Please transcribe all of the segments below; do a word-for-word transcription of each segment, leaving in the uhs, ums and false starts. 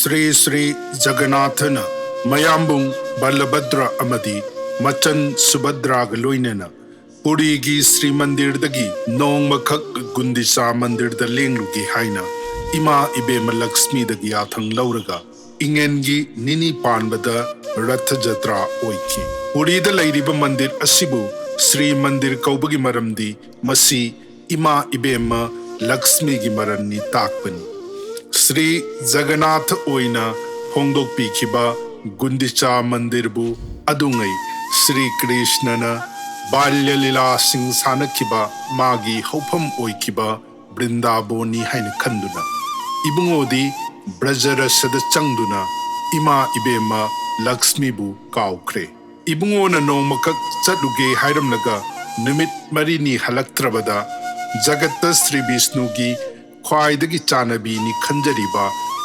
ꯁ꯭ꯔꯤ ꯁ꯭ꯔꯤ ꯖꯒꯟꯅꯥꯊꯅ ꯃꯌꯥꯝꯕꯨꯡ ꯕꯂꯚꯗ꯭ꯔ ꯑꯃꯗꯤ ꯃꯆꯟ ꯁꯨꯚꯗ꯭ꯔꯥꯒ ꯂꯣꯏꯅꯅ ꯄꯨꯔꯤꯒꯤ ꯁ꯭ꯔꯤ ꯃꯟꯗꯤꯔꯗꯒꯤ ꯅꯣꯡꯃꯈꯛ ꯒꯨꯟꯗꯤꯆꯥ ꯃꯟꯗꯤꯔꯗ ꯂꯦꯡꯂꯨꯒꯦ ꯍꯥꯏꯅ ꯏꯃꯥ ꯏꯕꯦꯝꯃ ꯂꯛꯁꯃꯤꯗꯒꯤ ꯌꯥꯊꯪ ꯂꯧꯔꯒ ꯏꯉꯦꯟꯒꯤ ꯅꯤꯅꯤ ꯄꯥꯟꯕꯗ ꯔꯊ ꯖꯇ꯭ꯔꯥ ꯑꯣꯏꯈꯤ꯫ ꯄꯨꯔꯤꯗ ꯂꯩꯔꯤꯕ ꯃꯟꯗꯤꯔ ꯑꯁꯤꯕꯨ ꯁ꯭ꯔꯤ ꯃꯟꯗꯤꯔ ꯀꯧꯕꯒꯤ ꯃꯔꯝꯗꯤ ꯃꯁꯤ ꯏꯃꯥ ꯏꯕꯦꯝꯃ ꯂꯛꯁꯃꯤꯒꯤ ꯃꯔꯟꯅꯤ ꯇꯥꯛꯄꯅꯤ꯫ ꯁ꯭ꯔꯤ ꯖꯒꯟꯅꯥꯊ ꯑꯣꯏꯅ ꯐꯣꯡꯗꯣꯛꯄꯤꯈꯤꯕ ꯒꯨꯟꯗꯤꯆꯥ ꯃꯟꯗꯤꯔꯕꯨ ꯑꯗꯨꯉꯩ ꯁ꯭ꯔꯤ ꯀ꯭ꯔꯤꯁꯅꯅ ꯕꯥꯜꯌ ꯂꯤꯂꯥꯁꯤꯡ ꯁꯥꯟꯅꯈꯤꯕ ꯃꯥꯒꯤ ꯍꯧꯐꯝ ꯑꯣꯏꯈꯤꯕ ꯕ꯭ꯔꯤꯟꯗꯥꯕꯣꯟꯅꯤ ꯍꯥꯏꯅ ꯈꯟꯗꯨꯅ ꯏꯕꯨꯡꯉꯣꯗꯤ ꯕ꯭ꯔꯖꯔꯁꯗ ꯆꯪꯗꯨꯅ ꯏꯃꯥ ꯏꯕꯦꯝꯃ ꯂꯛꯁꯃꯤꯕꯨ ꯀꯥꯎꯈ꯭ꯔꯦ꯫ ꯏꯕꯨꯡꯉꯣꯅ ꯅꯣꯡꯃꯈꯛ ꯆꯠꯂꯨꯒꯦ ꯍꯥꯏꯔꯝꯂꯒ ꯅꯨꯃꯤꯠ ꯃꯔꯤꯅꯤ ꯍꯜꯂꯛꯇ꯭ꯔꯕꯗ ꯖꯒꯠꯇ ꯁ꯭ꯔꯤ ꯕꯤꯁꯅꯨꯒꯤ ꯈ꯭ꯋꯥꯏꯗꯒꯤ ꯆꯥꯟꯅꯕꯤꯅꯤ ꯈꯟꯖꯔꯤꯕ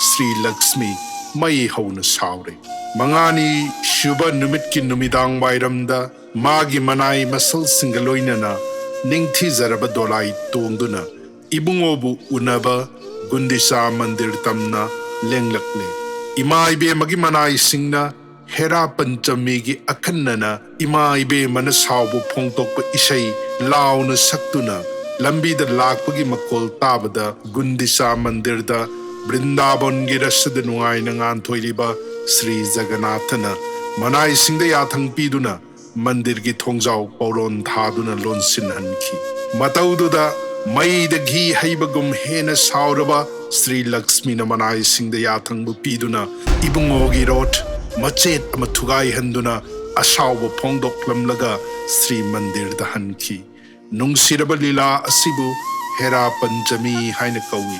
ꯁ꯭ꯔꯤ ꯂꯛꯁꯃꯤ ꯃꯩ ꯍꯧꯅ ꯁꯥꯎꯔꯦ꯫ ꯃꯉꯥꯅꯤ ꯁꯨꯕ ꯅꯨꯃꯤꯠꯀꯤ ꯅꯨꯃꯤꯗꯥꯡ ꯋꯥꯏꯔꯝꯗ ꯃꯥꯒꯤ ꯃꯅꯥꯏ ꯃꯁꯜꯁꯤꯡꯒ ꯂꯣꯏꯅꯅ ꯅꯤꯡꯊꯤꯖꯔꯕ ꯗꯣꯂꯥꯏ ꯇꯣꯡꯗꯨꯅ ꯏꯕꯨꯡꯉꯣꯕꯨ ꯎꯅꯕ ꯒꯨꯟꯗꯤꯆꯥ ꯃꯟꯗꯤꯔ ꯇꯝꯅ ꯂꯦꯡꯂꯛꯂꯦ꯫ ꯏꯃꯥ ꯏꯕꯦꯝꯃꯒꯤ ꯃꯅꯥꯏꯁꯤꯡꯅ ꯍꯦꯔꯥ ꯄꯟꯆꯃꯤꯒꯤ ꯑꯈꯟꯅꯅ ꯏꯃꯥ ꯏꯕꯦꯝꯃꯅ ꯁꯥꯎꯕ ꯐꯣꯡꯗꯣꯛꯄ ꯏꯁꯩ ꯂꯥꯎꯅ ꯁꯛꯇꯨꯅ ꯂꯝꯕꯤꯗ ꯂꯥꯛꯄꯒꯤ ꯃꯈꯣꯜ ꯇꯥꯕꯗ ꯒꯨꯟꯗꯤꯆꯥ ꯃꯟꯗꯤꯔꯗ ꯕ꯭ꯔꯤꯟꯗꯥꯕꯟꯒꯤ ꯔꯁꯗ ꯅꯨꯡꯉꯥꯏꯅ ꯉꯥꯟꯊꯣꯏꯔꯤꯕ ꯁ꯭ꯔꯤ ꯖꯒꯟꯅꯥꯊꯅ ꯃꯅꯥꯏꯁꯤꯡꯗ ꯌꯥꯊꯪ ꯄꯤꯗꯨꯅ ꯃꯟꯗꯤꯔꯒꯤ ꯊꯣꯡꯖꯥꯎ ꯄꯧꯔꯣꯟ ꯊꯥꯗꯨꯅ ꯂꯣꯟꯁꯤꯟꯍꯟꯈꯤ꯫ ꯃꯇꯧꯗꯨꯗ ꯃꯩꯗ ꯘꯤ ꯍꯩꯕꯒꯨꯝ ꯍꯦꯟꯅ ꯁꯥꯎꯔꯕ ꯁ꯭ꯔꯤ ꯂꯛꯁꯃꯤꯅ ꯃꯅꯥꯏꯁꯤꯡꯗ ꯌꯥꯊꯪꯕꯨ ꯄꯤꯗꯨꯅ ꯏꯕꯨꯡꯉꯣꯒꯤ ꯔꯣꯠ ꯃꯆꯦꯠ ꯑꯃ ꯊꯨꯒꯥꯏꯍꯟꯗꯨꯅ ꯑꯁꯥꯎꯕ ꯐꯣꯡꯗꯣꯛꯂꯝꯂꯒ ꯁ꯭ꯔꯤ ꯃꯟꯗꯤꯔꯗ ꯍꯟꯈꯤ꯫ ꯅꯨꯡꯁꯤꯔꯕ ꯂꯤꯂꯥ ꯑꯁꯤꯕꯨ ꯍꯦꯔꯥ ꯄꯟꯆꯃꯤ ꯍꯥꯏꯅ ꯀꯧꯏ꯫